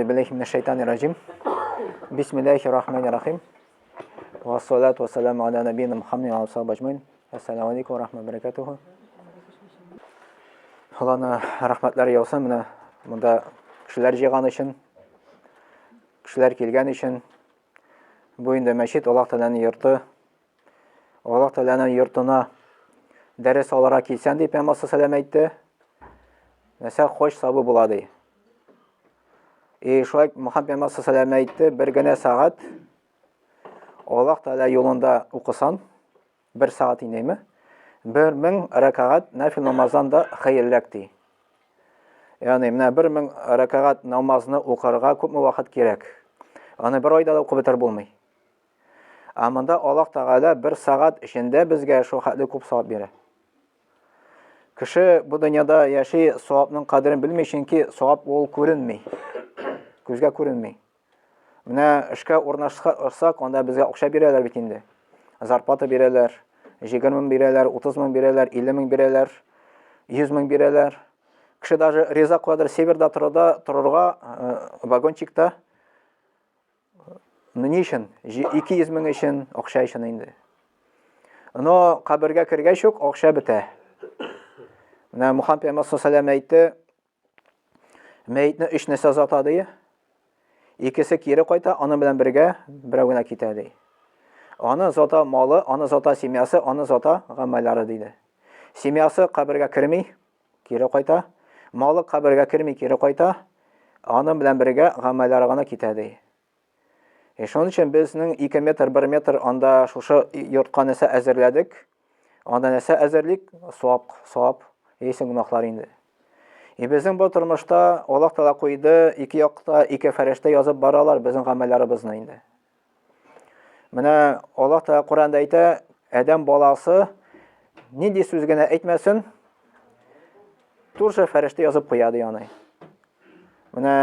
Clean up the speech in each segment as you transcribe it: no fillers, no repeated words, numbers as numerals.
Billahi minash-shaytanir-rajim. Bismillahir-rahmanir-rahim. Вассалату вассаламу аля набийна Мухаммадин ва алейхи ажмаин. Ассаламу алейкум ва рахматуллахи ва баракатуху. Аллаһның рәхмәтләре яусын менә монда кешеләр җыйган өчен, кешеләр килгән өчен. Бу инде мәчет Аллаһ Тәгаләнең йорты. Аллаһ Тәгаләнең йортына дәрес алырга килсәң, дип Пәйгамбәр саллаллаху әйтте. Нәрсә хош сабы була ди. И шулай Мухаммад пәйгамбәр саллаллаху әйтте, бер генә сәгать Аллаһ Тәгалә юлында укысан, бер сәгать инеме? 1000 рәкәгать нәфил намаздан да хәерлерәк ди. Ягъни менә 1000 рәкәгать намазны укырга күпме вакыт кирәк? Аны бер айда да укып бетереп булмый. Ә монда Аллаһ Тәгалә бер сәгать эчендә безгә шул хәтле күп савап бирә. Кеше бу дөньяда яши, савапның кадерен белми, чөнки савап ул күренми. Күзгә күренми. Менә эшкә урнашсак, анда безгә акча бирәләр бит инде. Зарплата бирәләр, 20 мең бирәләр, 30 мең бирәләр, 50 мең бирәләр, 100 мең бирәләр. Кеше даже риза куядыр северда торырга, торырга э, вагончикта Ну ни өчен? 200 мең өчен, акча өчен инде. Но кабергә кергәч үк акча бетә. Менә Мухаммад пәйгамбәр саллаллаху әйтте, мәетне өч нәрсә озата ди. Икесе кире кайта, аның белән бергә берәү генә китә ди. Аны зата малы, аны зата семьясы, аны зата гамәлләре диде. Семьясы кабергә керми, кире кайта. Малы кабергә керми, кире кайта. Аның белән бергә гамәлләре гына китә ди. И шуның өчен безнең 2 метр, 1 метр анда шушы йортка нәрсә әзерләдек. Анда нәрсә әзерлик? Савап, савап, яисә гөнаһлар инде. И безнең бу тормышта Аллаһ Тәгалә куйды, ике якта ике фәрештә язып баралар безнең гамәлләребезне инде. Менә Аллаһ Тәгалә Коръәндә әйтә, адәм баласы нинди сүз генә әйтмәсен, туры фәрештә язып куя ди аны. Менә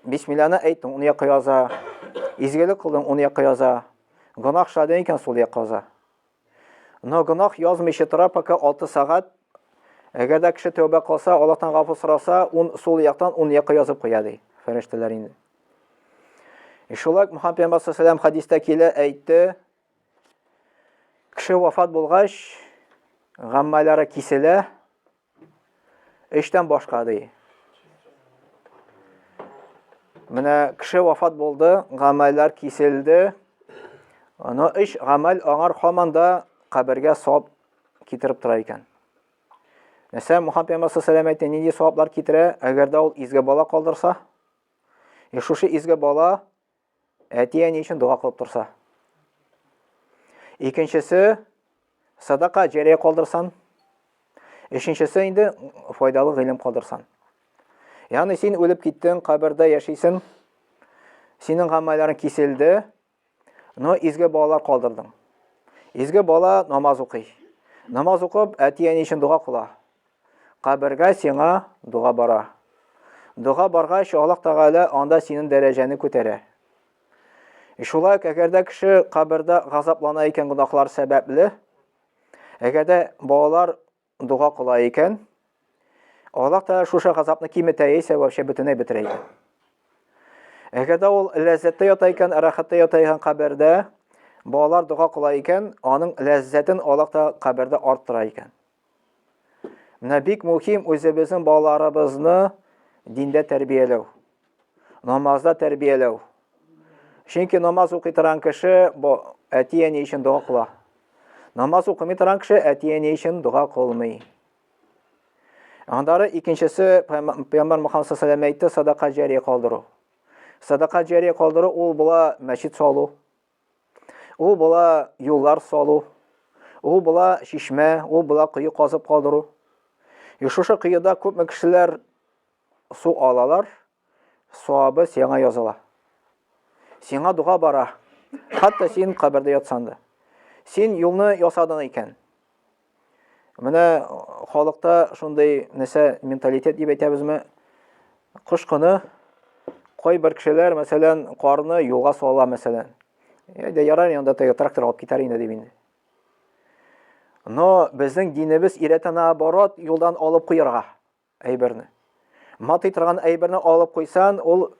бисмилланы әйттең, ун якка яза. Изгелек кылдың, ун якка яза. Гөнаһ эшләдең икән, сул якка яза. Но гөнаһ язмыйча тора, пока 6 сәгать. Әгәр дә кеше тәүбә кылса, Аллаһтан гафу сораса, ун сул яктан ун якка язып куя ди фәрештәләр инде. И шулай Мухаммад пәйгамбәр саллаллаху хадистә килә, әйтте, кеше вафат булгач, гаммалары киселә, Эштән башка ди. Менә кеше вафат булды, гамәлләр киселде. Но эш гамәл аңар һаман да кабергә савап китереп тора икән. Нәрсә Мухаммад пәйгамбәр саллаллаху әйтте, нинди саваплар китерә, әгәр дә ул изге бала калдырса? И шушы изге бала Әти-әни өчен дога кылып торса. Икенчесе, садака җәрия калдырсан. Өченчесе инде файдалы гыйлем калдырсан. Ягъни син үлеп киттең, кабердә яшисең. Синең гамәлләрең киселде, но изге балалар калдырдың. Изге бала намаз укый. Намаз укып, әти-әни өчен дога кыла. Кабергә сиңа дога бара. Дога баргач, Аллаһ Тәгалә анда синең дәрәҗәне күтәрә. И шулай ук, әгәр дә кеше кабердә газаплана икән гөнаһлар сәбәпле, әгәр дә балалар дога кыла икән, Аллаһ Тәгалә шушы газапны киметә яисә вообще бөтенләй бетерә икән. Әгәр дә ул ләззәттә ята икән, рәхәттә ята икән кабердә, балалар дога кыла икән, аның ләззәтен Аллаһ Тәгалә кабердә арттыра икән. Менә бик мөһим үзебезнең балаларыбызны диндә тәрбияләү. Намазда тәрбияләү. Чөнки намаз укый торган кеше бу әти-әни өчен дога кыла. Намаз укымый торган кеше әти-әни өчен дога кылмый. Аннары икенчесе Пәйгамбәр Мөхәммәд саллаллаху алейһи әйтте, садака җария калдыру. Садака җария калдыру ул була мәчет салу, Ул була юллар салу, ул була чишмә, ул була кое казып калдыру. И шушы коеда күпме кешеләр су алалар, савабы сиңа языла. Сиңа дога бара. Хәтта син кабердә ятсаң да. Син юлны ясадың икән. Менә халыкта шундый нәрсә менталитет дип әйтәбезме? Кыш көне кайбер кешеләр, мәсәлән, карны юлга сала, мәсәлән. Әйдә, ярар, янда теге трактор алып китәр инде дип инде. Но безнең динебез өйрәтә наоборот юлдан алып куярга әйберне. Матый торган әйберне алып куйсан, ул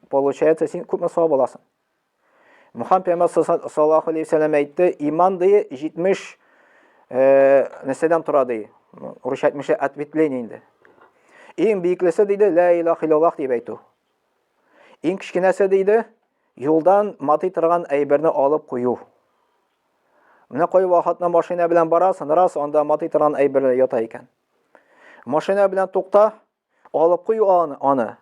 получается, син күпме савап аласың. Мөхәммәд пәйгамбәр саллаллаху алейхи вәсәлләм әйтте, иман ди 70 нәрсәдән тора ди. Урысча әйтмешә ответвление инде. Иң биеклесе диде ла илаха иллаллах дип әйтү. Иң кечкенәсе диде юлдан матый торган әйберне алып кую. Менә кай вакытны машина белән барасың, рас анда матый торган әйбер ята икән. Машина белән тукта, Алып кую аны, аны.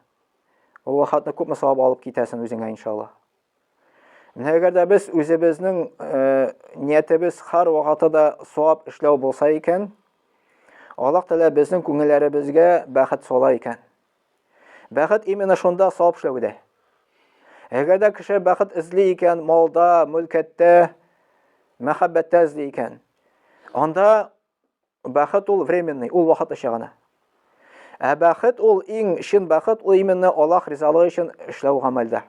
Ул вакытны күпме савап алып китәсең үзеңә иншалла. Менә әгәр дә без үзебезнең э, ниятебез һәр вакытта да савап эшләү булса икән, Аллаһ Тәгалә безнең күңелләребезгә бәхет сала икән. Бәхет именно шунда савап эшләүдә. Әгәр дә кеше бәхет эзли икән, малда, мөлкәттә, мәхәббәттә эзли икән, анда Бәхет ул временный, ул вакытлыча гына. Ә бәхет ул иң чын бәхет ул именно Аллаһ ризалыгы өчен эшләү гамәлдә.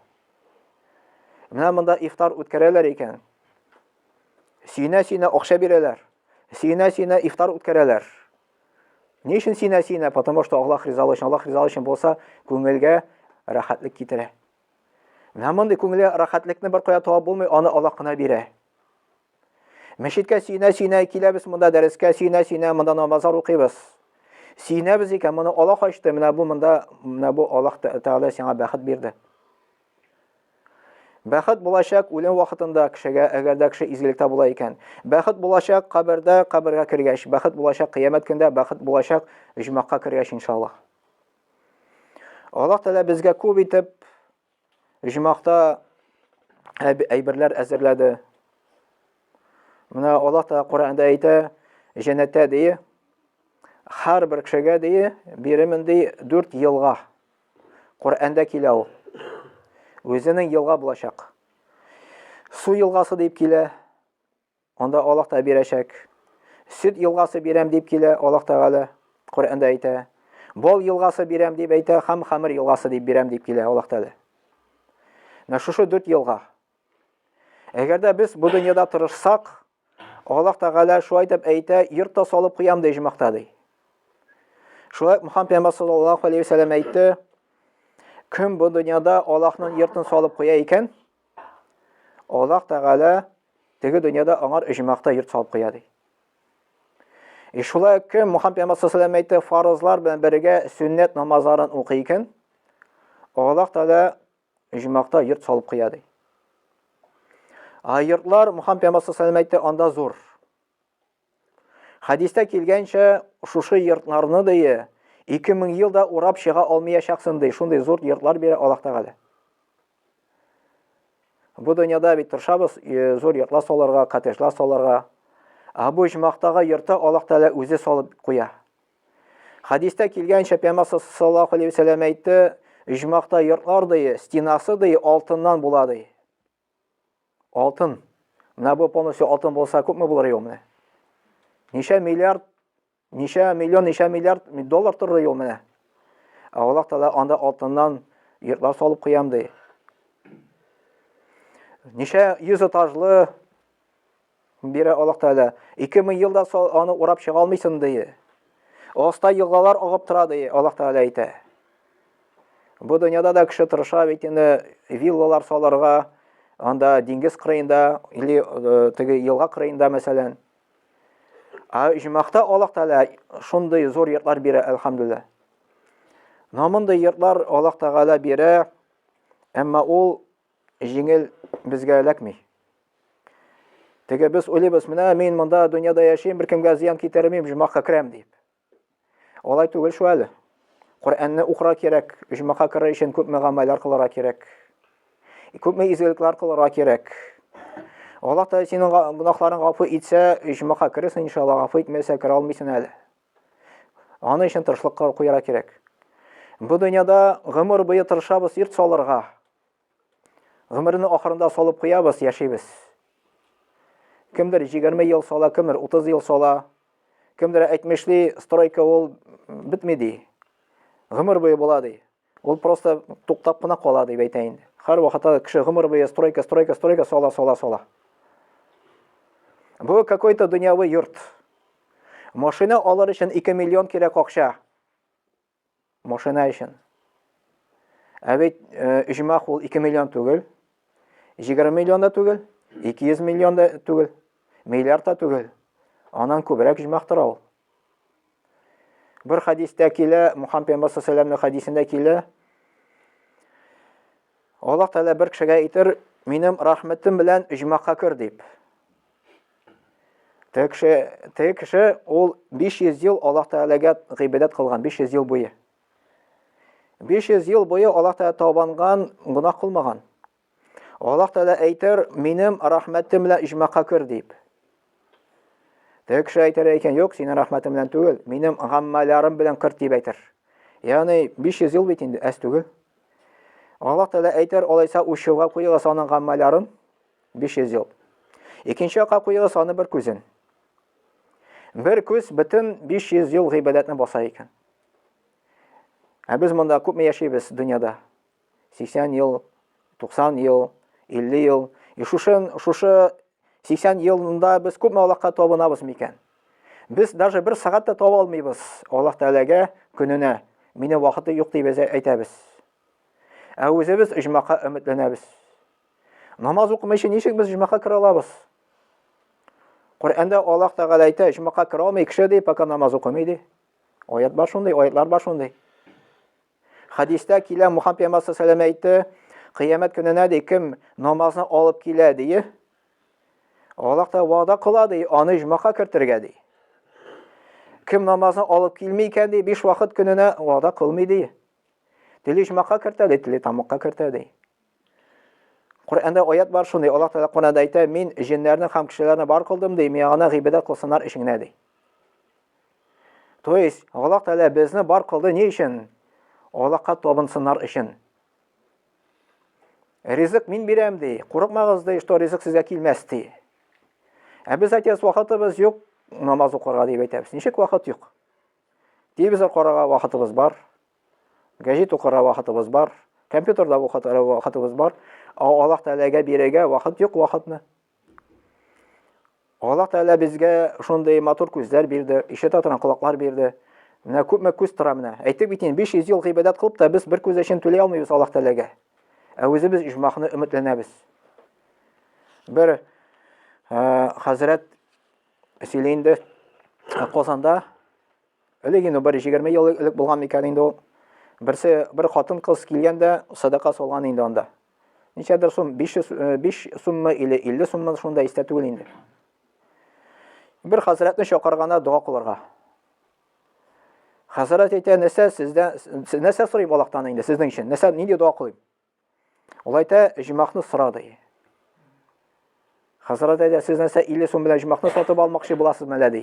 Менә монда ифтар үткәрәләр икән. Сөенә-сөенә акча бирәләр. Сөенә-сөенә ифтар үткәрәләр. Ни өчен сөенә-сөенә? Потому что Аллаһ ризалыгы өчен. Аллаһ ризалыгы өчен булса, күңелгә рәхәтлек китерә. Менә мондый күңелгә рәхәтлекне бер кая таба булмый, аны Аллаһ кына бирә. Мәчеткә сөенә-сөенә киләбез монда дәрескә, сөенә-сөенә монда намазлар укыйбыз. Сөенәбез икән, моны Аллаһ ачты, менә бу монда, менә бу Аллаһ Тәгалә сиңа бәхет бирде. Бәхет булачак үлем вакытында кешегә, әгәр дә кеше изгелектә була икән. Бәхет булачак кабердә, кабергә кергәч, бәхет булачак кыямәт көндә, бәхет булачак оҗмахка кергәч, иншаллаһ. Аллаһ Тәгалә безгә күп итеп Оҗмахта әйберләр әзерләде. Менә Аллаһ та Коръәндә әйтә, җәннәттә ди, һәрбер кешегә ди, биремен ди 4 елга. Коръәндә килә ул. Үзенең елга булачак. Су елгасы дип килә. Анда Аллаһ та бирәчәк. Сөт елгасы бирәм дип килә Аллаһ Тәгалә, Коръәндә әйтә. Бал елгасы бирәм дип әйтә һәм хәмер елгасы дип бирәм дип килә Аллаһ Тәгалә. Менә шушы дүрт елга. Әгәр дә без бу дөньяда тырышсак, Аллаһ Тәгалә шулай дип әйтә, йорт та салып куям ди җомахта ди. Шулай Мухаммад пәйгамбәр саллаллаху алейхи вәсәлләм әйтте, кем бу дөньяда Аллаһның йортын салып куя икән, Аллаһ Тәгалә теге дөньяда аңар оҗмахта йорт салып куя ди. И шулай кем Мухаммад пәйгамбәр саллаллаху әйтте, фарызлар белән бергә сөннәт намазларын укый икән, Аллаһ Тәгалә оҗмахта йорт салып куя ди. А йортлар Мухаммад пәйгамбәр саллаллаху әйтте, анда зур. Хәдистә килгәнчә, шушы йортларны ди, 2000 ел да урап чыга алмаячаксың ди. Шундый зур йортлар бирә Аллаһ Тәгалә. Бу дөньяда бит тырышабыз э, зур йортлар салырга, коттеджлар салырга. Ә бу оҗмахтагы йорты Аллаһ Тәгалә үзе салып куя. Хәдистә килгәнчә, Пәйгамбәр саллаллаху алейһи вәсәлләм әйтте, оҗмахта йортлар ди, стенасы ди алтыннан була ди. Алтын. Менә бу полностью алтын булса, күпме булыр ел менә? Ничә миллиард, ничә миллион, ничә миллиард доллар торыр ел менә. Ә Аллаһ Тәгалә анда алтыннан йортлар салып куям ди. Ничә йөз этажлы бирә Аллаһ Тәгалә. 2000 елда аны урап чыга алмыйсың ди. Аста елгалар агып тора ди, Аллаһ Тәгалә әйтә. Бу дөньяда да кеше тырыша бит инде виллалар салырга, анда диңгез кырыенда или э, теге елга кырыенда мәсәлән. Ә иҗмахта Аллаһ Тәгалә шундый зур йортлар бирә, әлхәмдүлилләһ. Но мондый йортлар Аллаһ Тәгалә бирә, әмма ул җиңел безгә эләкми. Теге без уйлыйбыз, менә мин монда дөньяда яшим, беркемгә зыян китермим, җомахка керәм дип. Алай түгел шул әле. Коръәнне укырга кирәк, җомахка керер өчен күпме гамәлләр кылырга кирәк. Күпме изгелекләр кылырга кирәк. Аллаһ Тәгалә синең гөнаһларың гафу итсә, җомахка керерсең, иншалла, гафу итмәсә, керә алмыйсың әле. Аны өчен тырышлык куярга кирәк. Бу дөньяда гомер буе тырышабыз йорт салырга. Гомернең ахырында салып куябыз, яшибез. Кемдер 20 ел сала, кемдер 30 ел сала. Кемдер әйтмешли, стройка ул бетми ди. Гомер буе була ди. Ул просто туктап кына кала дип әйтә инде. Һәр вакытта кеше гомер буе стройка, стройка, стройка сала, сала, сала. Бу какой-то дөньяви йорт. Машина алыр өчен 2 миллион кирәк акча. Машина өчен. Ә бит оҗмах ул 2 миллион түгел, 20 миллион да түгел, 200 миллион да түгел, миллиард та түгел. Аннан күбрәк оҗмах тора ул. Бер хадистә килә, Мухаммад пәйгамбәр саллаллаху хадисендә килә. Аллаһ Тәгалә бер кешегә әйтер, минем рәхмәтем белән оҗмахка кер дип. Теге кеше, теге кеше ул 500 ел Аллаһ Тәгаләгә гыйбадәт кылган, 500 ел буе. 500 ел буе Аллаһ Тәгалә табынган, гөнаһ кылмаган. Аллаһ Тәгалә әйтер, минем рәхмәтем белән иҗмака кер дип. Теге кеше әйтер икән, юк, синең рәхмәтең белән түгел, минем гаммаларым белән кер дип әйтер. Ягъни 500 ел бит инде, әз түгел. Аллаһ Тәгалә әйтер, алайса учуга куегыз аның гаммаларын 500 ел. Икенче якка куегыз аны бер күзен. Бер күз бөтен 500 ел гыйбадәтне баса икән. Ә без монда күпме яшибез дөньяда? 80 ел, 90 ел, 50 ел. И шушы, шушы 80 елында без күпме Аллаһка табынабыз микән? Без даже бер сәгать тә таба алмыйбыз Аллаһ Тәгаләгә көненә. Минем вакыты юк дип әйтәбез. Ә үзебез оҗмахка өметләнәбез. Намаз укымыйча ничек без оҗмахка керә алабыз? Коръәндә Аллаһ Тәгалә әйтә, оҗмахка керә алмый кеше ди, пока намаз укымый ди. Аят бар шундый, аятлар бар шундый. Хадистә килә, Мухаммад пәйгамбәр саллаллаху әйтте, кыямәт көненә ди, кем намазны алып килә ди, Аллаһ та вәгъдә кыла ди, аны оҗмахка кертергә ди. Кем намазны алып килми икән ди, биш вакыт көненә вәгъдә кылмый ди. Тели оҗмахка кертә ди, тели тамакка кертә ди. Коръәндә аят бар шундый, Аллаһ Тәгалә Коръәндә әйтә, мин җеннәрне һәм кешеләрне бар кылдым ди, миңа гына гыйбадәт кылсыннар өчен генә ди. То есть, Аллаһ Тәгалә безне бар кылды ни өчен? Аллаһка табынсыннар өчен. Ризык мин бирәм ди, курыкмагыз ди, что ризык сезгә килмәс ди. Ә без әйтәбез, вакытыбыз юк намаз укырга дип әйтәбез. Ничек вакыт юк? Телевизор карарга вакытыбыз бар. Гәҗит укырга вакытыбыз бар. Компьютерда укырга вакытыбыз бар. Ә Аллаһ Тәгаләгә бирергә вакыт юк вакытны. Аллаһ Тәгалә безгә шундый матур күзләр бирде, ишетә торган колаклар бирде. Менә күпме күз тора менә. Әйтеп бит инде 500 ел гыйбадәт кылып та без бер күз өчен түли алмыйбыз Аллаһ Тәгаләгә. Ә үзебез иҗмахны өметләнәбез. Бер хәзрәт сөйли инде Казанда Элек инде бер 20 ел элек булган микән инде ул. Берсе бер хатын кыз килгән дә садака салган инде анда. Ничәдер сум, 500 5 суммы или 50 суммы шунда истә түгел инде. Бер хәзрәтне чакырганда дога кылырга. Хәзрәт әйтә, нәрсә сездә, нәрсә сорыйм Аллаһтан инде сезнең өчен? Нәрсә, нинди дога кылыйм? Ул әйтә, җомахны сора ди. Хәзрәт әйтә, сез нәрсә 50 сум белән җомахны сатып алмакчы буласыз мәлә ди.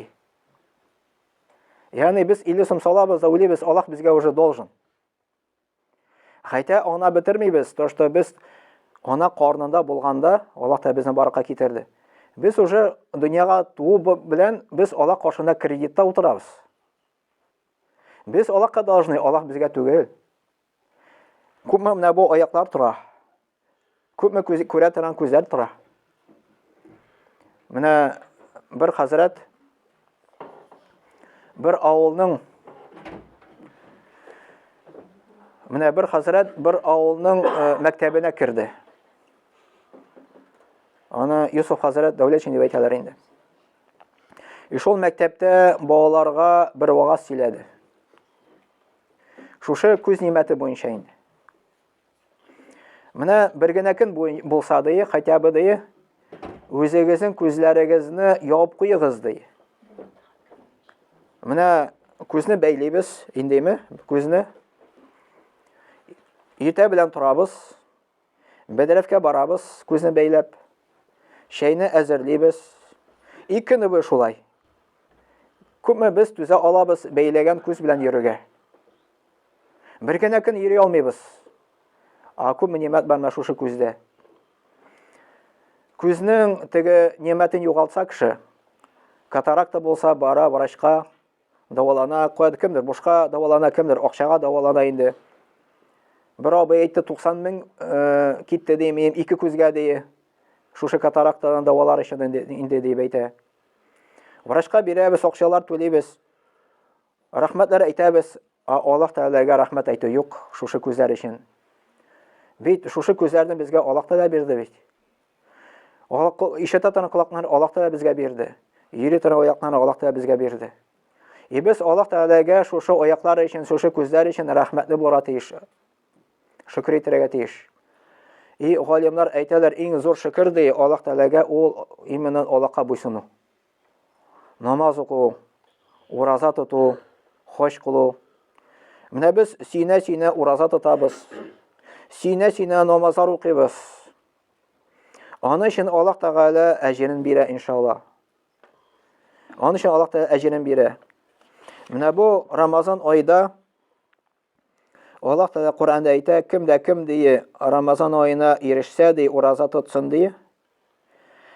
Ягъни без 50 сум салабыз да уйлыйбыз, Аллаһ безгә уже должен. Хәйтә аңа бетермибез, то что без ана карнында булганда Аллаһ та безне баракка китерде. Без уже дөньяга туу белән без Аллаһ каршында кредитта утырабыз. Без Аллаһка должны, Аллаһ безгә түгел. Күпме менә бу аяклар тора. Күпме күз, күрә торган күзләр тора. Менә бер хәзрәт бер авылның менә бер хәзрәт бер авылның э, мәктәбенә керде. Аны Юсуф хәзрәт Дәүләтшин дип әйтәләр инде. И шул мәктәптә балаларга бер вагаз сөйләде. Шушы күз нимәте буенча инде. Менә бер генә көн булса ди, хотя бы ди, үзегезнең күзләрегезне ябып куегыз ди. Менә күзне бәйлибез, индеме? Күзне. Иртә белән торабыз. Бәдрәфкә барабыз, күзне бәйләп. Чәйне әзерлибез. Ике көне буе шулай. Күпме без түзә алабыз бәйләгән күз белән йөрергә? Бер генә көн йөри алмыйбыз. А күпме нимәт бар менә шушы күздә. Күзнең теге нимәтен югалтса кеше, катаракта булса, бара врачка, дәвалана, кая кемдер бушка дәвалана, кемдер акчага дәвалана инде. Бер абый әйтте, 90 мең э, китте ди, минем ике күзгә ди. Шушы катарактадан дәвалар өчен инде, инде дип әйтә. Врачка бирәбез, акчалар түлибез. Рәхмәтләр әйтәбез, ә Аллаһ Тәгаләгә рәхмәт әйтү юк шушы күзләр өчен. Бит шушы күзләрне безгә Аллаһ Тәгалә бирде бит. Аллаһ ишетә торган колакларны Аллаһ Тәгалә безгә бирде. Йөри торган аякларны Аллаһ Тәгалә безгә бирде. И без Аллаһ Тәгаләгә шушы аяклар өчен, шушы күзләр өчен рәхмәтле булырга тиеш. Шөкер итәргә тиеш. И галимнар әйтәләр, иң зур шөкер ди Аллаһ Тәгаләгә ул именно Аллаһка буйсыну. Намаз уку, ураза тоту, хаҗ кылу. Менә без сөенә-сөенә ураза тотабыз. Сөенә-сөенә намазлар укыйбыз. Аны өчен Аллаһ Тәгалә әҗерен бирә, иншалла. Аны өчен Аллаһ Тәгалә әҗерен бирә. Менә бу Рамазан айда Аллаһ Тәгалә Коръәндә әйтә, кем дә кем ди Рамазан аена ирешсә ди, ураза тотсын ди.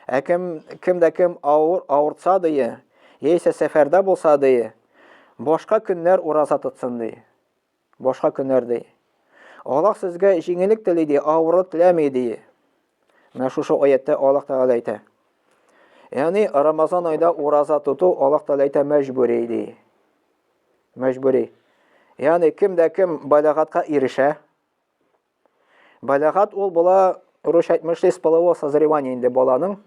Ә кем кем дә кем авыр авыртса ди, яисә сәфәрдә булса ди, башка көннәр ураза тотсын ди. Башка көннәр ди. Аллаһ сезгә җиңеллек тели ди, авырлык теләми ди. Менә шушы аятта Аллаһ Тәгалә әйтә. Ягъни Рамазан айда ураза тоту Аллаһ Тәгалә әйтә мәҗбүри ди. Мәҗбүри. Ягъни кем дә кем балагатка ирешә. Балагат ул була, русча әйтмешли, с полового созревания инде баланың.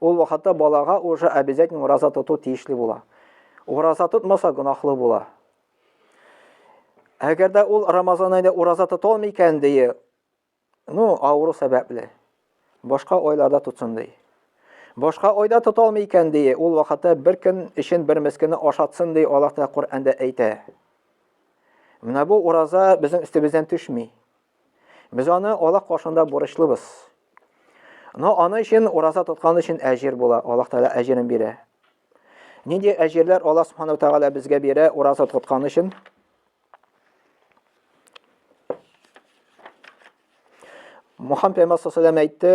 Ул вакытта балага уже обязательно ураза тоту тиешле була. Ураза тотмаса гөнаһлы була. Әгәр дә ул Рамазан аенда ураза тота алмый икән, ди, Ну, авыру сәбәпле. Башка айларда тотсын ди. Башка айда тота алмый икән ди, ул вакытта бер көн өчен бер мескенне ашатсын ди, Аллаһ та Коръәндә әйтә. Менә бу ураза безнең өстебездән төшми. Без аны Аллаһ каршында бурычлыбыз. Но аны өчен ураза тоткан өчен әҗир була, Аллаһ Тәгалә әҗирен бирә. Нинди әҗирләр Аллаһ Субхану Тәгалә безгә бирә ураза тоткан өчен? Мухаммед пәйгамбәр саллаллаху әйтте,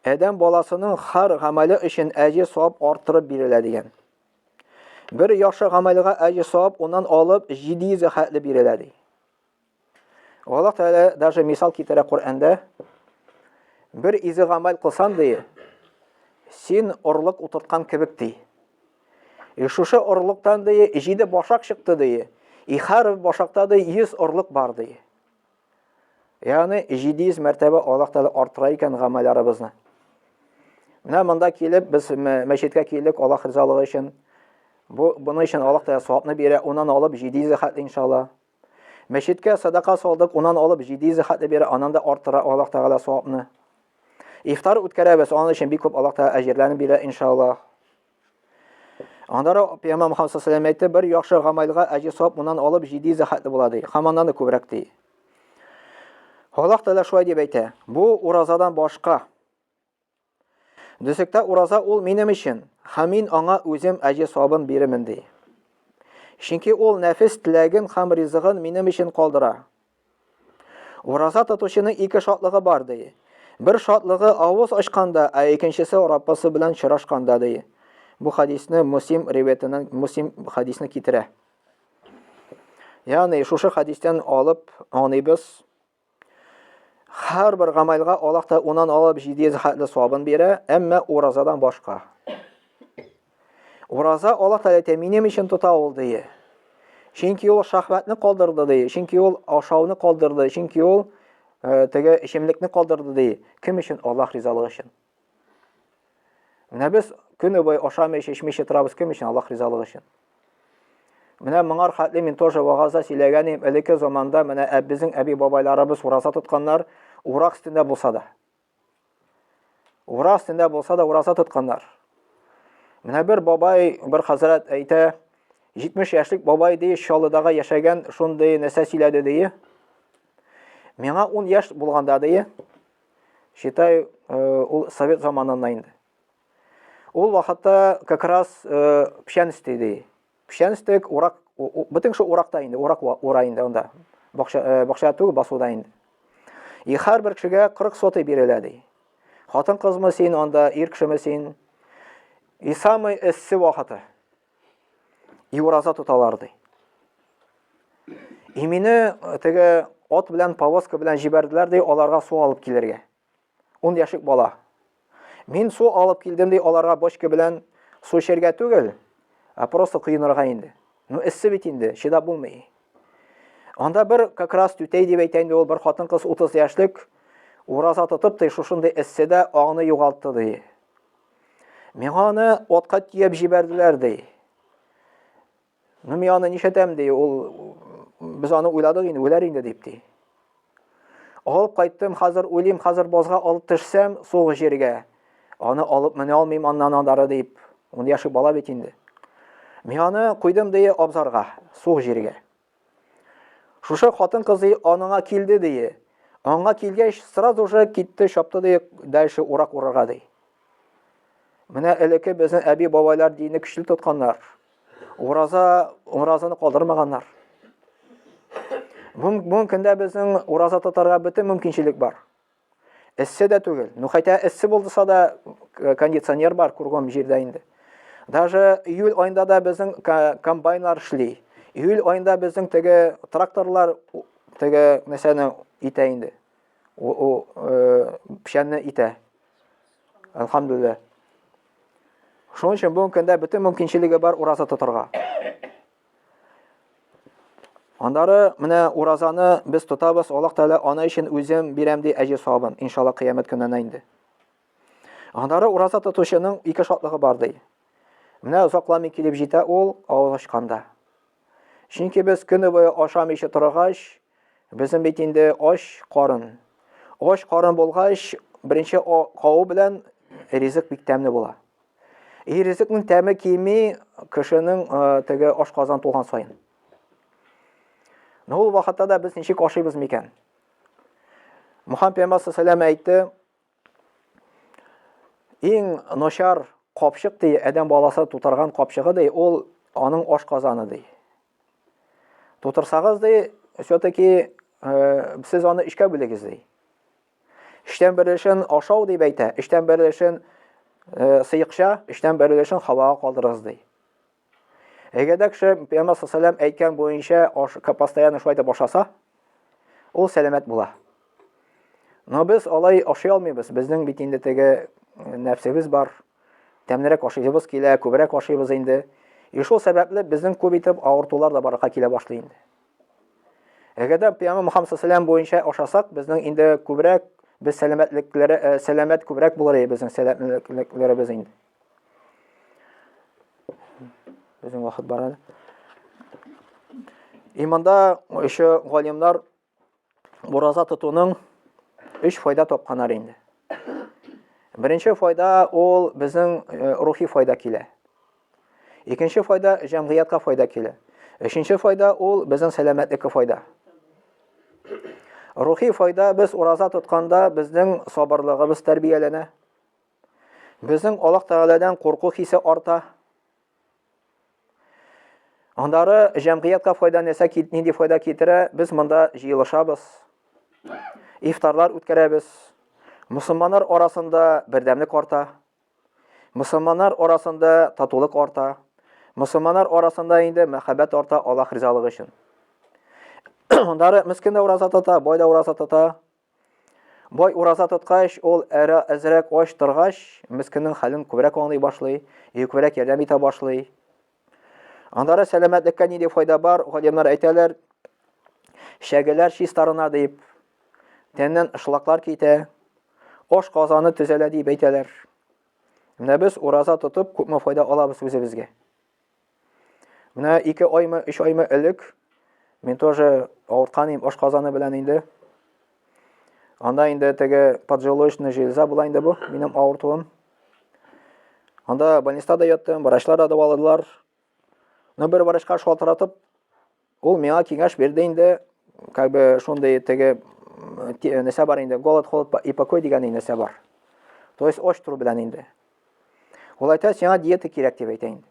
Адәм баласының һәр гамәле өчен әҗер савап арттырып бирелә дигән. Бер яхшы гамәлгә әҗер савап уннан алып 700 хәтле бирелә ди. Аллаһ Тәгалә даже мисал китерә Коръәндә. Бер изге гамәл кылсан ди, син орлык утырткан кебек ди. И шушы орлыктан ди җиде башак чыкты ди. И һәр башакта ди 100 орлык бар ди. Ягъни 700 мәртәбә Аллаһ Тәгалә арттыра икән гамәлләребезне. Менә монда килеп без мәчеткә килдек Аллаһ ризалыгы өчен. Бу буны өчен Аллаһ Тәгалә савапны бирә, уннан алып 700 хәтле иншалла. Мәчеткә садака салдык, уннан алып 700 хәтле бирә, аннан да арттыра Аллаһ Тәгалә савапны. Ифтар үткәрәбез, аның өчен бик күп Аллаһ Тәгалә әҗерләрен бирә, иншаллаһ. Аннары Пәйгамбәр Мөхәммәд саллаллаху алейһи әйтте, бер яхшы гамәлгә әҗер савап уннан алып 700 хәтле була ди. Һәм аннан да күбрәк ди. Аллаһ Тәгалә шулай дип әйтә. Бу уразадан башка. Дөсектә ураза ул минем өчен, һәм мин аңа үзем әҗер савабын бирермен, ди. Чөнки ул нәфес теләген һәм ризыгын минем өчен калдыра. Ураза тотучының ике шатлыгы бар, ди. Бер шатлыгы авыз ачканда, ә икенчесе Раббысы белән очрашканда, ди. Бу хадисне Муслим риваятеннән Муслим хадисне китерә. Ягъни шушы хадистән алып аңлыйбыз, Һәрбер гамәлгә Аллаһ та унан алып 700 хәтле савабын бирә, әмма уразадан башка. Ураза Аллаһ Тәгалә әйтә, минем өчен тота ул ди. Чөнки ул шәһвәтне калдырды ди, чөнки ул ашауны калдырды, чөнки ул э, теге эчемлекне калдырды ди. Кем өчен? Аллаһ ризалыгы өчен. Менә без көне буе ашамыйча, эчмичә торабыз кем өчен? Аллаһ ризалыгы өчен. Менә моңар хәтле мин тоже вагазда сөйләгән идем, элекке заманда менә безнең әби-бабайларыбыз ураза тотканнар, урак өстендә булса да. Урак өстендә булса да ураза тотканнар. Менә бер бабай, бер хәзрәт әйтә, 70 яшьлек бабай ди, Чаллыдагы яшәгән шундый нәрсә сөйләде ди. Миңа 10 яшь булганда ди, Считай, э, ул совет заманында инде. Ул вакытта как раз э, печән өсте иде. Печән өсте, урак, бөтен кеше уракта инде, урак ура инде анда. Бакча, э, бакча түгел, басуда инде. И һәрбер кешегә 40 сотый бирелә ди. Хатын кызмы син анда, ир кешеме син? И самый эссе вакыты. И ураза тоталар ди. И мине э, теге ат белән повозка белән җибәрделәр ди, аларга су алып килергә. 10 яшьлек бала. Мин су алып килдем ди, аларга бочка белән су эчәргә түгел, ә просто коенырга инде. Ну, эссе бит инде, чыдап булмый. Анда бер как раз түтәй дип әйтә инде ул бер хатын-кыз 30 яшьлек ураза тотып ди, шушындый эсседә аңны югалтты ди. Миңа аны отка төяп җибәрделәр ди. Ну, мин аны нишләтәм ди, ул без аны уйладык инде, үләр инде дип ди. Алып кайттым, хәзер уйлыйм, хәзер базга алып төшсәм, суык җиргә. Аны алып менә алмыйм аннан аннары дип. Ун яшьлек бала бит инде. Мин аны куйдым ди абзарга, суык җиргә. Шушы хатын кызы аныңа килде ди. Аңа килгәч, сразу же китте, чапты ди, дальше урак урырга ди. Менә элекке безнең әби бабайлар динне көчле тотканнар. Ураза, уразаны калдырмаганнар. Бүгенге көндә безнең ураза тотарга бөтен мөмкинчелек бар. Эссе дә түгел. Ну, хотя эссе булдыса да э, кондиционер бар кругом җирдә инде. Даже июль аенда да безнең комбайннар эшли. Июль аенда безнең теге тракторлар теге нәрсәне итә инде. О, о, э, печәнне итә. Әлхәмдүлилләһ. Шуның өчен бүгенге көндә бөтен мөмкинчелеге бар ураза тотарга. Аннары менә уразаны без тотабыз, Аллаһ Тәгалә аны өчен үзем бирәм ди әҗер савабын, иншалла кыямәт көненә инде. Аннары ураза тотучының ике шатлыгы бар ди. Менә озакламый килеп җитә ул авыз ачканда. Чөнки без көне буе ашамыйча торгач, безнең бит инде ач карын. Ач карын булгач, беренче каву белән ризык бик тәмле була. И ризыкның тәме кими кешенең э, теге ашказан тулган саен. Но ул вакытта да без ничек ашыйбыз микән? Мухаммед пәйгамбәр саллаллаху әйтте, иң начар капчык ди, адәм баласы тутырган капчыгы ди, ул аның ашказаны ди. Тутырсагыз ди, все-таки э, сез аны өчкә бүлегез ди. Өчтән бер өлешен ашау дип әйтә, өчтән бер өлешен э, сыекча, өчтән бер өлешен һавага калдырыгыз ди. Әгәр дә кеше Пәйгамбәр саллаллаху әйткән буенча аш, постоянно шулай итеп ашаса, ул сәламәт була. Но без алай ашый алмыйбыз. Безнең бит инде теге э, нәфсебез бар. Тәмлерәк ашыйбыз килә, күбрәк ашыйбыз инде. И шул сәбәпле безнең күп итеп авыртулар да барлыкка килә башлый инде. Әгәр дә Пәйгамбәр Мөхәммәд саллаллаху буенча ашасак, безнең инде күбрәк без сәламәтлекләре э, сәламәт күбрәк булыр иде безнең сәламәтлекләребез инде. Безнең вакыт бар әле. И монда еще галимнар ураза тотуның өч файда тапканнар инде. Беренче файда ул безнең э, рухи файда килә. Икенче файда җәмгыятькә файда килә. Өченче файда ул безнең сәламәтлеккә файда. Рухи файда без ураза тотканда безнең сабырлыгыбыз тәрбияләнә. Безнең Аллаһ Тәгаләдән курку хисе арта. Аннары җәмгыятькә файда нәрсә нинди файда китерә? Без монда җыелышабыз. Ифтарлар үткәрәбез. Мусульманнар арасында бердәмлек арта. Мусульманнар арасында татулык арта. Мусульманнар арасында инде мәхәббәт арта Аллаһ ризалыгы өчен. Аннары мискин дә ураза тота, бай да ураза тота. Бай ураза тоткач, ул әрә әзрәк ач торгач, мискиннең хәлен күбрәк аңлый башлый, и күбрәк ярдәм итә башлый. Аннары сәламәтлеккә нинди файда бар? Галимнәр әйтәләр, шәгеләр чистарына дип, тәннән шлаклар китә, аш казаны төзәлә дип әйтәләр. Менә без ураза тотып күпме файда алабыз үзебезгә. Менә 2 аймы, 3 аймы элек мин тоже авырткан идем аш казаны белән инде. Анда инде теге поджелудочная железа була инде бу, минем авыртуым. Анда больницада да яттым, врачлар да дәваладылар. Но бер врачка шалтыратып, ул миңа киңәш бирде инде, как бы шундый теге нәрсә бар инде, голод, холод и покой дигән нәрсә бар. То есть ач тору белән инде. Ул әйтә, сиңа диета кирәк дип әйтә инде.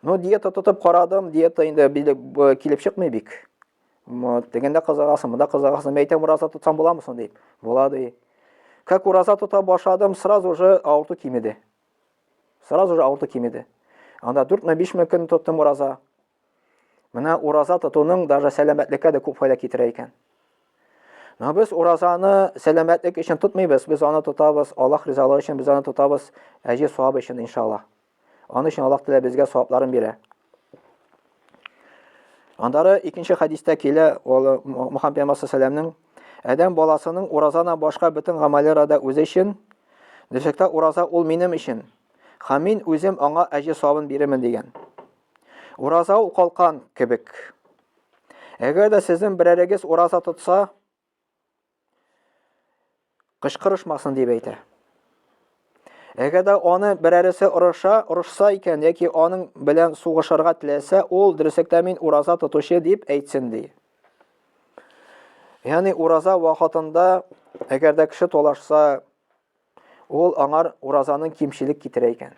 Ну, диета тотып карадым, диета инде килеп чыкмый бик. Тегендә кызыгасың, монда кызыгасың. Мин әйтәм, ураза тотсам буламы соң дип. Була ди. Как ураза тота башладым, сразу же авырту кимеде. Сразу же авырту кимеде. Анда 4-ме 5-ме көн тоттым ураза. Менә ураза тотуның даже сәламәтлеккә дә күп файда китерә икән. Но без уразаны сәламәтлек өчен тотмыйбыз, без аны тотабыз Аллаһ ризалыгы өчен, без аны тотабыз әҗер савап өчен, иншаллаһ. Аның өчен Аллаһ Тәгалә безгә савапларын бирә. Аннары икенче хәдистә килә, ул Мухаммед пәйгамбәр саллаллаһу Адәм баласының уразадан башка бөтен гамәлләре дә үзе өчен, дөреслектә ураза ул минем өчен. Һәм мин үзем аңа әҗер савабын бирермен дигән. Ураза ул калкан кебек. Әгәр дә сезнең берәрегез ураза тотса, кычкырышмасын дип әйтә. Әгәр дә аны берәресе орыша, орышса икән яки аның белән сугышырга теләсә, ул дөреслектә мин ураза тотучы дип әйтсен ди. Ягъни ураза вакытында әгәр дә кеше талашса, ул аңар уразаның кимчелек китерә икән.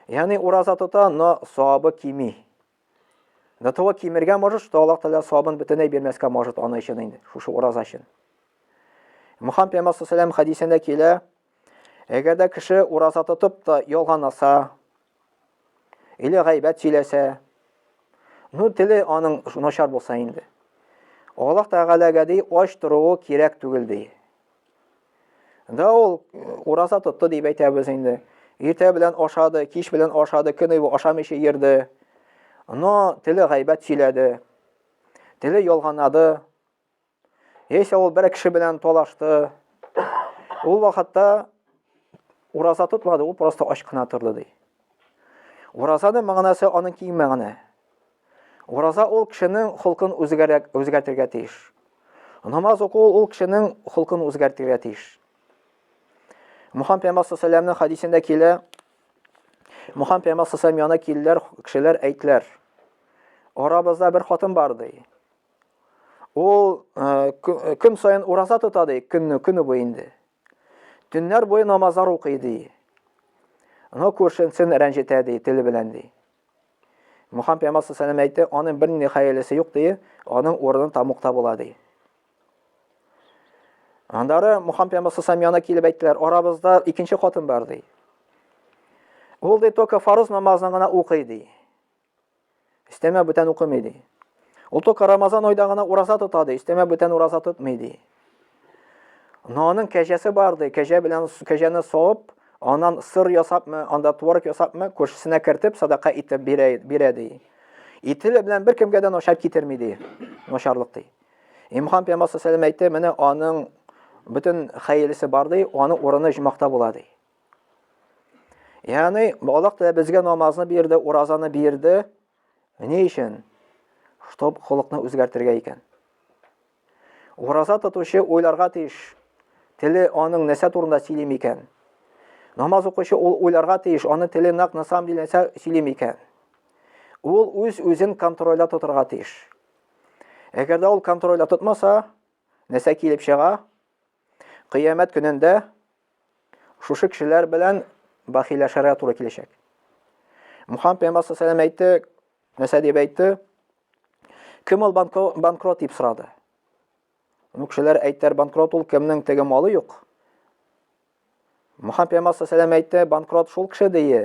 Ягъни ураза тота, но савабы кими. До того кимергә может, что Аллаһ Тәгалә савабын бөтенләй бирмәскә может аны өчен инде, шушы ураза өчен. Мухаммед пәйгамбәр саллаллаху хәдисендә килә, әгәр дә кеше ураза тотып та ялганласа, или гайбәт сөйләсә, ну теле аның начар булса инде. Аллаһ Тәгаләгә ди, ач торуы кирәк түгел ди. Да ул э, ураза тотты дип әйтәбез инде. Иртә белән ашады, кич белән ашады, көне буе ашамыйча йөрде. Но теле гайбәт сөйләде. Теле ялганады. Яисә ул бер кеше белән талашты. Ул вакытта ураза тотмады, ул просто ач кына торды ди. Уразаның мәгънәсе аның киң мәгънә. Ураза ул кешенең холкын үзгәртергә тиеш. Намаз уку ул кешенең холкын үзгәртергә тиеш. Мухаммед пәйгамбәр саллаллаху хәдисендә килә. Мухаммед пәйгамбәр саллаллаху янына килделәр, кешеләр әйттеләр. Арабызда бер хатын бар ди. Ул э, э, көн саен ураза тота ди, көнне көне буе инде. Төннәр буе намазлар укый ди. Но күршесен рәнҗетә ди, теле белән ди. Мухаммед пәйгамбәр саллаллаху әйтте, аның бернинди хәерлесе юк ди, аның урыны тамукта була ди. Аннары Мухаммед пәйгамбәр саллаллаху янына килеп әйттеләр, арабызда икенче хатын бар ди. Ул ди только фарыз намазын гына укый ди. Өстәмә бүтән укымый ди. Ул только Рамазан айда гына ураза тота ди, өстәмә бүтән ураза тотмый ди. Но аның кәҗәсе бар ди, кәҗә белән кәҗәне савып, аннан сыр ясапмы, анда творог ясапмы, күршесенә кертеп садака итеп бирә, бирә ди. Ителе белән беркемгә дә начар китерми ди. Начарлык ди. Имхан пәйгамбәр саллаллаху әйтте, менә аның бөтен хәерлесе бар ди, аның урыны җмахта була ди. Ягъни Аллаһ Тәгалә безгә намазны бирде, уразаны бирде. Ни өчен? Чтоб холыкны үзгәртергә икән. Ураза тотучы уйларга тиеш. Теле аның нәрсә турында сөйли микән? Намаз укучы ул уйларга тиеш, аны теле нәкъ на самом деле нәрсә сөйли микән? Ул үз-үзен контрольдә тотарга тиеш. Әгәр дә ул контрольдә тотмаса, нәрсә килеп чыга? Кыямәт көнендә шушы кешеләр белән бахиләшергә туры киләчәк. Мухаммед пәйгамбәр саллаллаху әйтте, нәрсә дип әйтте? Кем ул банкрот дип сорады. Ну, кешеләр әйттеләр, банкрот ул кемнең теге малы юк. Мухаммед пәйгамбәр саллаллаху әйтте, банкрот шул кеше дие.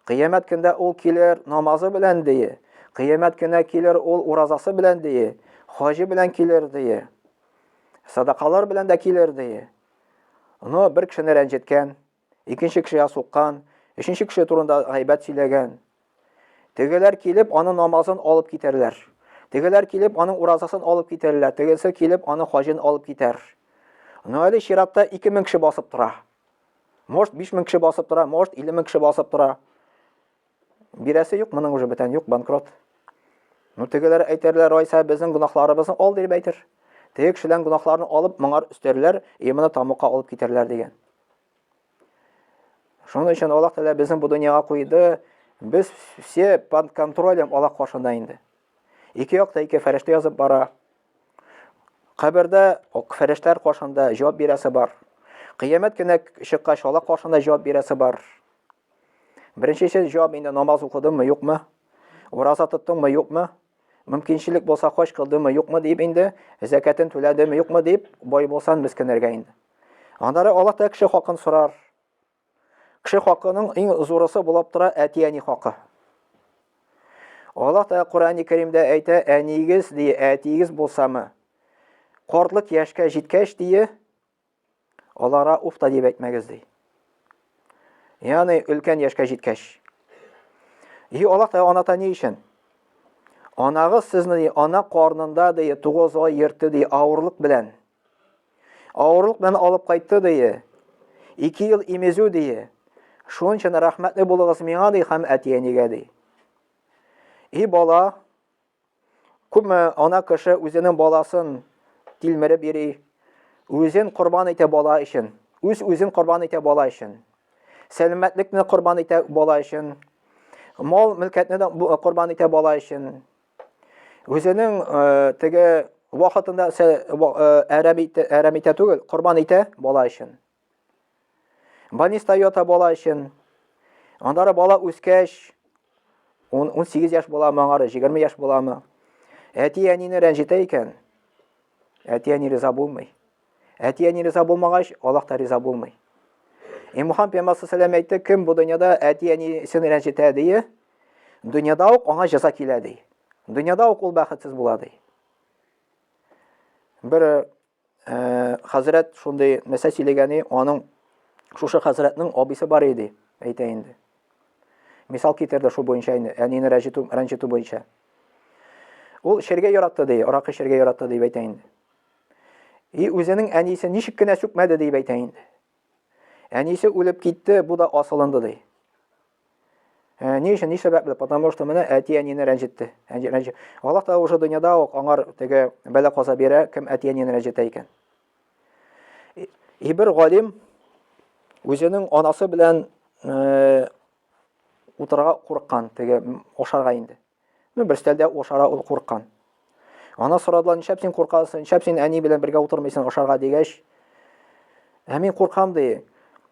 Кыямәт көндә ул килер намазы белән дие. Кыямәт көнә килер ул уразасы белән дие. Хаҗы белән килер дие. Садакалар белән дә килер дие. Но бер кешене рәнҗеткән, икенче кешегә суккан, өченче кеше турында гайбәт сөйләгән. Тегеләр килеп, аның намазын алып китәрләр. Тегеләр килеп, аның уразасын алып китәрләр. Тегесе килеп, аның хаҗын алып китәр. Но әле чиратта 2000 кеше басып тора. Может, 5000 кеше басып тора, может, 50000 кеше басып тора. Бирәсе юк, моның уже бүтән юк, банкрот. Ну, тегеләр әйтәрләр, Райса, безнең гөнаһларыбызны ал дип әйтер. Теге кешеләрнең гөнаһларын алып, моңар өстәрләр, и моны тамукка алып китәрләр дигән. Шуның өчен Аллаһ Тәгалә безне бу дөньяга куйды. Без все под контролем Аллаһ каршында инде. Ике якта ике фәрештә язып бара. Кабердә фәрештәләр каршында җавап бирәсе бар. Кыямәт көне чыккач Аллаһ каршында җавап бирәсе бар. Беренчесе җавап инде намаз укыдыңмы, юкмы? Ураза тоттыңмы, юкмы? Мөмкинчелек булса хаҗ кылдыңмы, юкмы дип инде, зәкәтен түләдеме, юкмы дип, бай булсан мескеннәргә инде. Аннары Аллаһ та кеше хакын сорар. Кеше хакының иң зурысы булып тора әти-әни хакы. Аллаһ та Коръәни Кәримдә әйтә, әниегез ди, әтиегез булсамы, картлык яшькә җиткәч ди, Алара уф та дип әйтмәгез ди. Ягъни өлкән яшькә җиткәч. И Аллаһ Тәгалә аната ни өчен? Анагыз сезне ди, ана карнында ди, 9 ай йөртте ди, авырлык белән. Авырлык белән алып кайтты ди. 2 ел имезү ди. Шуның өчен рәхмәтле булыгыз миңа ди һәм әти-әнигә ди. И бала, күпме ана кеше үзенең баласын тилмереп йөри, үзен корбан итә бала өчен, үз-үзен корбан итә бала өчен. Сәламәтлекне корбан итә бала өчен, мал мөлкәтне дә корбан итә бала өчен. Үзенең э, теге вакытында э, әрәм итә, әрәм итә түгел, корбан итә бала өчен. Больниста ята бала өчен. Аннары бала үскәч, 18 яшь буламы, аңары 20 яшь буламы? Әти-әнине рәнҗетә икән, әти-әни риза булмый. Әти-әни риза булмагач, Аллаһ та риза булмый. И Мухаммад пәйгамбәр саллаллаху әйтте, кем бу дөньяда әти-әнисен рәнҗетә ди, дөньяда ук аңа җәза килә ди. Дөньяда ук ул бәхетсез була ди. Бер э, хәзрәт шундый нәрсә сөйләгәне, аның шушы хәзрәтнең абыйсы бар иде, әйтә инде. Мисал китерде шул буенча инде, әнине рәнҗетү, рәнҗетү буенча. Ул эчәргә яратты ди, аракы эчәргә яратты дип әйтә инде. И үзенең әнисе ничек кенә сүкмәде дип әйтә инде. Әнисе үлеп китте, бу да асылынды ди. Ә, ни өчен, ни сәбәпле? Потому что менә әти-әнине рәнҗетте. Рәнҗи. Аллаһ та уже дөньяда ук аңар теге бәла каза бирә, кем әти-әнине рәнҗетә икән. И бер галим үзенең анасы белән э, утырырга курыккан, теге ашарга инде. Ну, бер өстәлдә ашара ул курыккан. Ана сорадылар, нишләп син куркасың, нишләп син әни белән бергә утырмыйсың ашарга дигәч, ә мин куркам ди.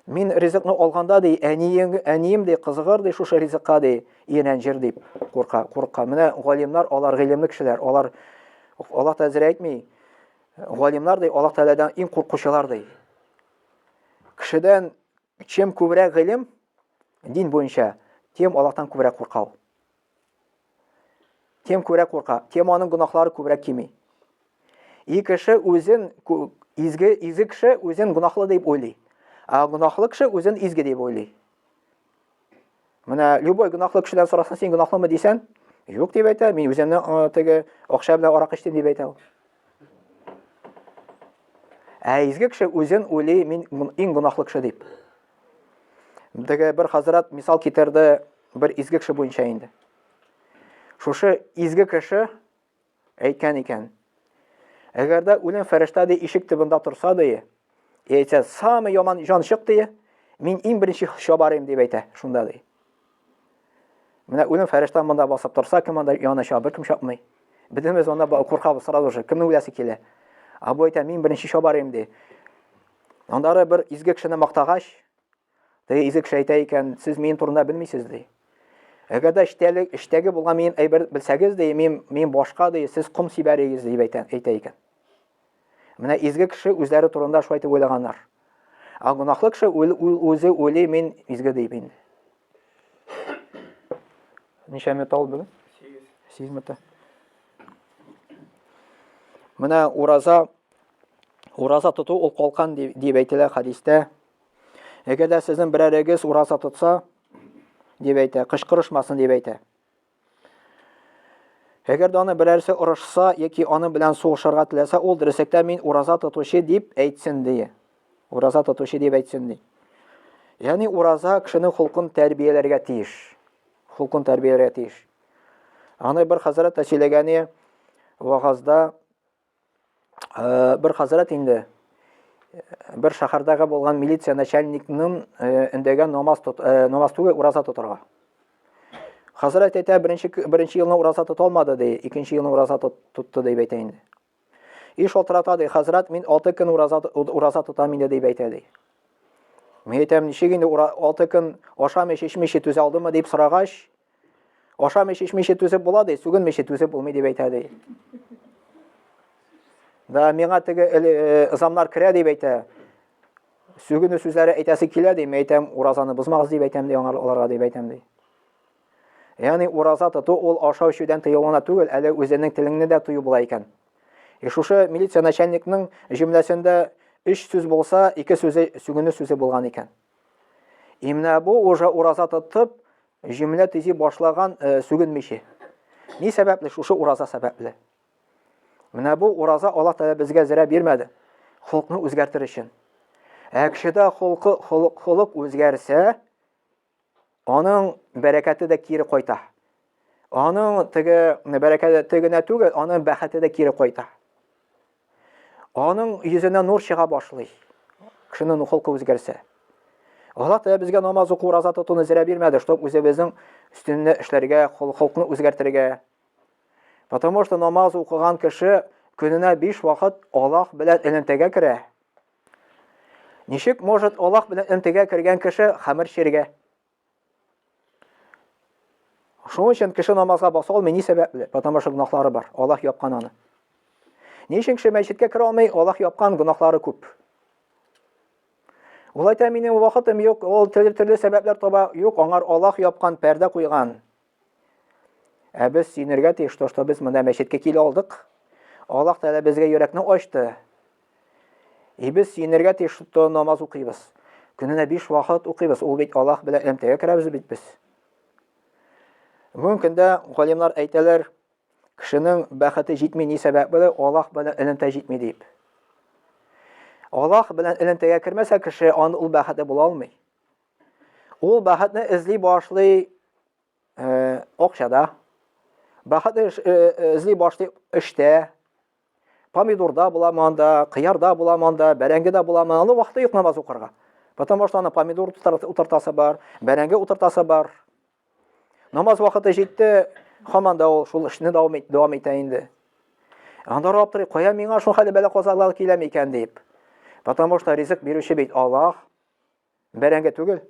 Мин ризыкны алганда ди, әнием, әнием ди, кызыгыр ди шушы ризыкка ди, и рәнҗер дип курка, курка. Менә галимнар, алар гыйлемле кешеләр, алар Аллаһ Тәгалә әйтми. Галимнар ди, Аллаһ Тәгаләдән иң куркучылар ди. Кешедән чем күбрәк гыйлем дин буенча, тем Аллаһтан күбрәк курка ул. Тем күбрәк курка, тем аның гөнаһлары күбрәк кими. И кеше үзен изге, изге кеше үзен гөнаһлы дип уйлый. Ә гөнаһлы кеше үзен изге дип уйлый. Менә любой гөнаһлы кешедән сорасаң, син гөнаһлымы дисәң, юк дип әйтә, мин үземне теге акча белән аракы эчтем дип әйтә ул. Ә изге кеше үзен уйлый, мин иң гөнаһлы кеше дип. Теге бер хәзрәт мисал китерде, бер изге кеше буенча инде. Шушы изге кеше әйткән икән. Әгәр дә үлем фәрештә ди ишек төбендә торса ди, әйтсә, самый яман җан чык ди, мин иң беренче чабарым дип әйтә шунда ди. Менә үлем фәрештә монда басып торса, кем анда янына чаба, беркем чапмый. Бөтенебез анда куркабыз сразу же, кемнең үләсе килә. А бу әйтә, мин беренче чабарым ди. Аннары бер изге кешене мактагач, Теге изге кеше әйтә икән, сез минем турында белмисез, ди. Әгәр дә эчтәлек, эчтәге булган минем әйбер белсәгез, ди, мин, мин башка, ди, сез ком сибәрегез, дип әйтә, әйтә икән. Менә изге кеше үзләре турында шулай дип уйлаганнар. Ә гөнаһлы кеше үзе уйлый, мин изге дип инде. Ничә минут алды бүген? 8. 8 минут. Менә ураза ураза тоту ул калкан дип әйтелә хәдистә. Әгәр дә сезнең берәрегез ураза тотса, дип әйтә, кычкырышмасын дип әйтә. Әгәр дә аны берәрсе орышса яки аны белән сугышырга теләсә, ул дөреслектә мин ураза тотучы дип әйтсен ди. Ураза тотучы дип әйтсен ди. Ягъни ураза кешенең холкын тәрбияләргә тиеш. Холкын тәрбияләргә тиеш. Аны бер хәзрәт тә сөйләгәне вагазда Э, бер хәзрәт инде э, бер шәһәрдәге булган милиция начальникның э, өндәгән намаз тот, намаз түгел, ураза тотарга. Хәзрәт әйтә, беренче беренче елны ураза тота алмады ди, икенче елны ураза тотты дип әйтә инде. И шалтырата ди, хәзрәт, мин 6 көн ураза ураза тотам инде дип әйтә ди. Мин әйтәм, ничек инде 6 көн ашамыйча, эчмичә түзә алдымы дип сорагач, Ашамыйча, эчмичә түзеп була ди, сүгенмичә түзеп булмый дип әйтә ди. Да, миңа теге э, ызамнар керә дип әйтә. Сүгенү сүзләре әйтәсе килә ди, мин әйтәм, уразаны бозмагыз дип әйтәм ди, аңар аларга дип әйтәм ди. Ягъни ураза тоту ул ашау эчүдән тыелу гына түгел, әле үзеңнең телеңне дә тыю була икән. И шушы милиция начальникның җөмләсендә өч сүз булса, ике сүзе сүгенү сүзе булган икән. И менә бу уже ураза тотып, Җөмлә төзи башлаган э, сүгенмичә. Ни сәбәпле? Шушы ураза сәбәпле. Менә бу ураза Аллаһ Тәгалә безгә зрә бирмәде. Холыкны үзгәртер өчен. Ә кешедә холкы, холык, холык үзгәрсә, аның бәрәкәте дә кире кайта. Аның теге бәрәкәте генә түгел, аның бәхете дә кире кайта. Аның йөзенә нур чыга башлый. Кешенең холкы үзгәрсә. Аллаһ Тәгалә безгә намаз уку, ураза тотуны зрә бирмәде, чтоб үзебезнең өстендә эшләргә, холкны үзгәртергә. Потому что намаз укыган кеше көненә 5 вакыт Аллаһ белән элемтәгә керә. Ничек может Аллаһ белән элемтәгә кергән кеше хәмер эчәргә? Шуның өчен кеше намазга баса алмый, ни сәбәпле? Потому что гөнаһлары бар. Аллаһ япкан аны. Ни өчен кеше мәчеткә керә алмый? Аллаһ япкан, гөнаһлары күп. Ул әйтә, минем вакытым юк, ул төрле-төрле сәбәпләр таба. Юк, аңар Аллаһ япкан, пәрдә куйган. Ә без сөенергә тиеш, то, что без монда мәчеткә килә алдык. Аллаһ Тәгалә безгә йөрәкне ачты. И без сөенергә тиеш, что намаз укыйбыз. Көненә 5 вакыт укыйбыз. Ул бит Аллаһ белән элемтәгә керәбез бит без. Бүгенге көндә галимнар әйтәләр, кешенең бәхете җитми ни сәбәпле? Аллаһ белән элемтә җитми дип. Аллаһ белән элемтәгә кермәсә кеше, аны ул бәхетле була алмый. Ул бәхетне эзли башлый э, акчада, бәхетне э, э, эзли башлый эштә, помидорда була анда, кыярда була анда, бәрәңгедә була анда, вакыты юк намаз укырга. Потому что аны помидор утыртасы бар, бәрәңге утыртасы бар. Намаз вакыты җитте, һаман да ул шул эшне дәвам, дәвам итә инде. Анда аптырый, кая миңа шул хәле бәла казалар килә микән дип. Потому что ризык бирүче бит Аллаһ. Бәрәңге түгел.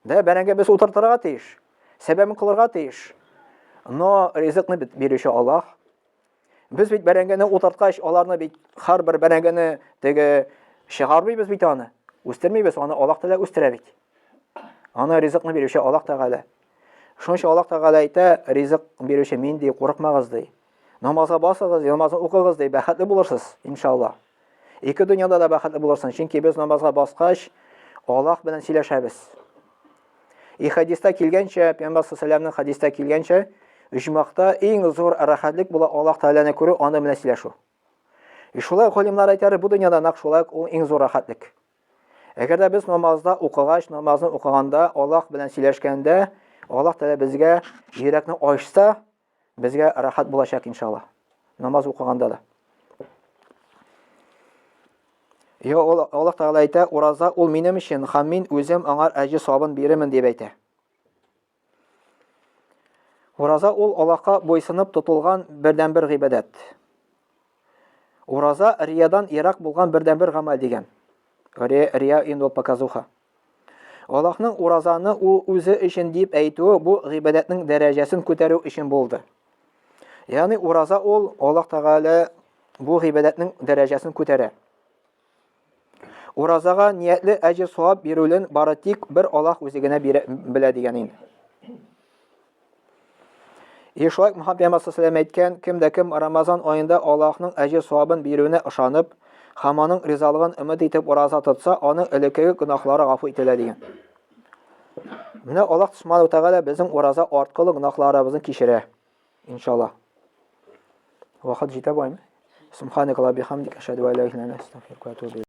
Да, бәрәңге без утыртырга тиеш. Сәбәбен кылырга тиеш. Но ризыкны бит бирүче Аллаһ. Без бит бәрәңгене утырткач, аларны бит һәрбер бәрәңгене теге чыгармыйбыз бит аны. Үстермибез, аны Аллаһ Тәгалә үстерә бит. Аны ризыкны бирүче Аллаһ Тәгалә. Шуның өчен Аллаһ Тәгалә әйтә, ризык бирүче мин ди, курыкмагыз ди. Намазга басыгыз, намазны укыгыз ди, бәхетле булырсыз, иншаллаһ. Ике дөньяда да бәхетле булырсың, чөнки без намазга баскач, Аллаһ белән сөйләшәбез. И хәдистә килгәнчә, Пәйгамбәр саллаллаһу хәдистә килгәнчә, оҗмахта иң зур рәхәтлек була Аллаһ Тәгаләне күрү, аны белән сөйләшү. И шулай галимнәр әйтәләр, бу дөньяда нәкъ шулай ул иң зур рәхәтлек. Әгәр дә без намазда укыгач, намазны укыганда Аллаһ белән сөйләшкәндә, Аллаһ Тәгалә безгә йөрәкне ачса, Безгә рәхәт булачак, иншалла. Намаз укыганда да. Я Аллаһ Тәгалә әйтә, ураза ул минем өчен, һәм мин үзем аңар әҗер савабын бирермен дип әйтә. Ураза ул Аллаһка буйсынып тотылган бердәнбер гыйбадәт. Ураза риядан ерак булган бердәнбер гамәл дигән. Рия инде ул показуха. Аллаһның уразаны ул үзе өчен дип әйтүе бу гыйбадәтнең дәрәҗәсен күтәрү өчен булды. Ягъни ураза ул Аллаһ Тәгалә бу гыйбадәтнең дәрәҗәсен күтәрә. Уразага ниятле әҗер савап бирүлен бары тик бер Аллаһ үзе генә бирә, белә дигән инде. И шулай Мөхәммәд пәйгамбәр саллаллаху әйткән, кем дә кем Рамазан аенда Аллаһның әҗер савабын бирүенә ышанып, һәм аның ризалыгын өмет итеп ураза тотса, аның элеккеге гөнаһлары гафу ителә дигән. Менә Аллаһ Субхану Тәгалә безнең ураза арткылы гөнаһларыбызны кичерә. Иншаллаһ. Вакыт җитә буаймы? Субханакаллаһ бихамдик, ашһаду ан ла илаһа илля анта, астагфирука ва атубу.